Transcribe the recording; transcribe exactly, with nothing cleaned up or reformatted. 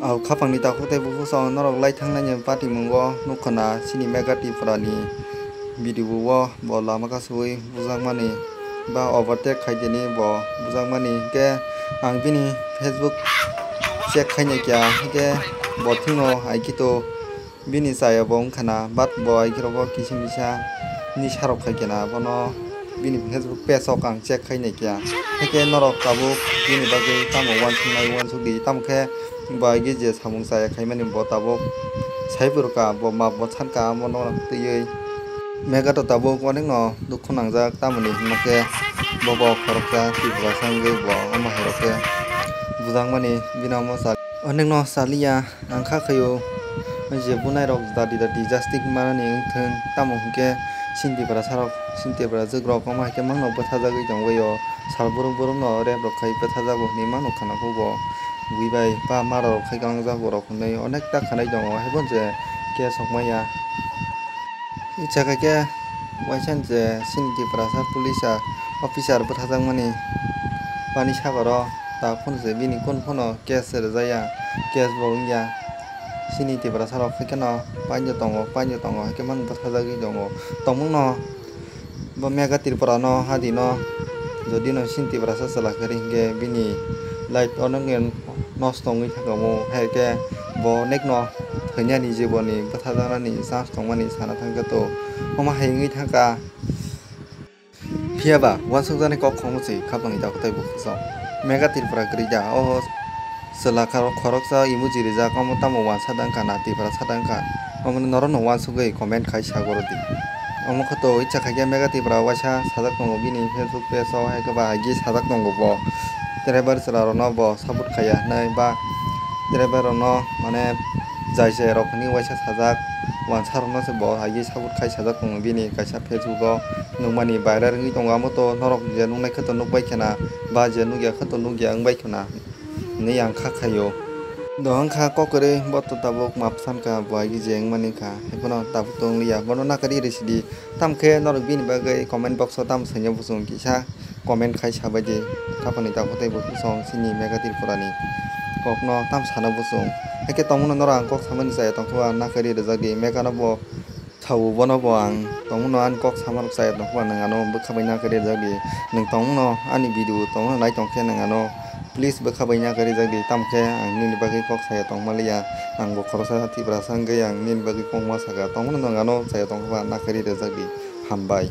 Au khapangni takhuk tei bukhuk song norok lai thangnaini patimungo nukha na chini Mega Tripura ni video o bo lama kasui bujakmani ba overtake khaidini bo bujakmani, hinkhe ang bini Facebook check khainai kya, hinkhe bo thwngno aikhe to bini chaya bo wngkha na, but bo aikhe rogo kisa misa ni sarok khai khe na, bono bini Facebook page o ang check khainai kya, hinkhe norok tabuk bini bagwi tamo uansuknai uansuk di, tamo khe bo aigwi je samung chaya khaimani bo tabuk saiphuru ka, bo map bo sankha, amo norok twiwi Mega to tabuk onekno dukhu nangjak, tamoni hwnba khe bo bo khoroksa Tiprasa wngwi bo omo hai rok khe bujakmani bini omo sal onekno saliya. Ang kha khaio, je bunai rok dadi dadi jastik manani wngthung, tamo hinkhe chini Tiprasa rok, chini Tiprajwk rok omo hai khe mangno bwthajagwi tongbaio, sal burung burung no rep rok khai bwthajago hinwi mano khana khugo, bui bai ba mara rok khai kalangjak borok hinwi onek ta khanai tongo, haibo je case sokmaya. Icha khe khe waisa je chini Tiprasa police officer bwthajakmani bani sagoro ta phone se bini kun phone o case rwjaya, case bo wngya. Chini Tiprasa rok hai kheno painjo tongo, painjo tongo, hai khe mano bwthajagwi tongo. Tongmungno bo Mega Tripura no hadi no jodi no chini Tiprasa chwla khe ri hinkhe bini life ono nosto wngwi thangkha omo, hai khe bo nekno thwinani jiboni bwthajaknani chance tongmani sana thangkha to, omo hai wngwi thangkha. Phiya ba uansukjaknai kok khoroknwi se khapangni takhuk tei bukhuk song. Mega Tripura kwrwi da, o chwla khoroksa emoji rijak, omo tamo uansa da wngkha na Tiprasa da wngkha, omo norokno uansugwi comment khai sagoro di. Omo khe to icha khaikhe Mega Tripura waisa sajak tongo bini Facebook page o, hai khe ba aigwi sajak tongo bo. Driver chwla rokno bo support khaiya hinwi ba driver rokno mane jai jai rok hinwi waisa sajak, uansa rokno se bo aigwi support khai sajak tongo bini kaisa Facebook o nukmani viral wngwi tongo. Amo to norok je nuknai khe to nukbai khena ba je nukya khe to nukya wngbai khena hinwi ang kha khaio. Dohon kha kok kwrwi bo to tabuk map sankha bo aigwi je wngmani wngkha, haiphano tabuk to wngliya, bono nakarwi rw sidi. Tamo khe norok bini bagwi comment box o tamo swngya buchung kisa comment khai sabai di, khapangni takhuk tei bukhuk song chini Mega Tripura ni kokno tamo sana buchung. Hai khe tongmungno norok ang kok samani chaya tongkha ba nakarwi rwjak di, Mega no bo sao, bono bo ang tongmungno ani kok samarok chaya tongkha ba nwng ano bwkha bai nakarwi rwjak di. Nwng tongmungno ani video tongmungno nai tongkhe nwng ano please bwkha bai nakarwi rwjak di, tamo khe ang nini bagwi kok saya tongma liya, ang bo khoroksa Tiprasa wngwi ang nini bagwi kokma saka, tongmungno nwng ano chaya tongkha ba nakarwi rwjak di. Hambai.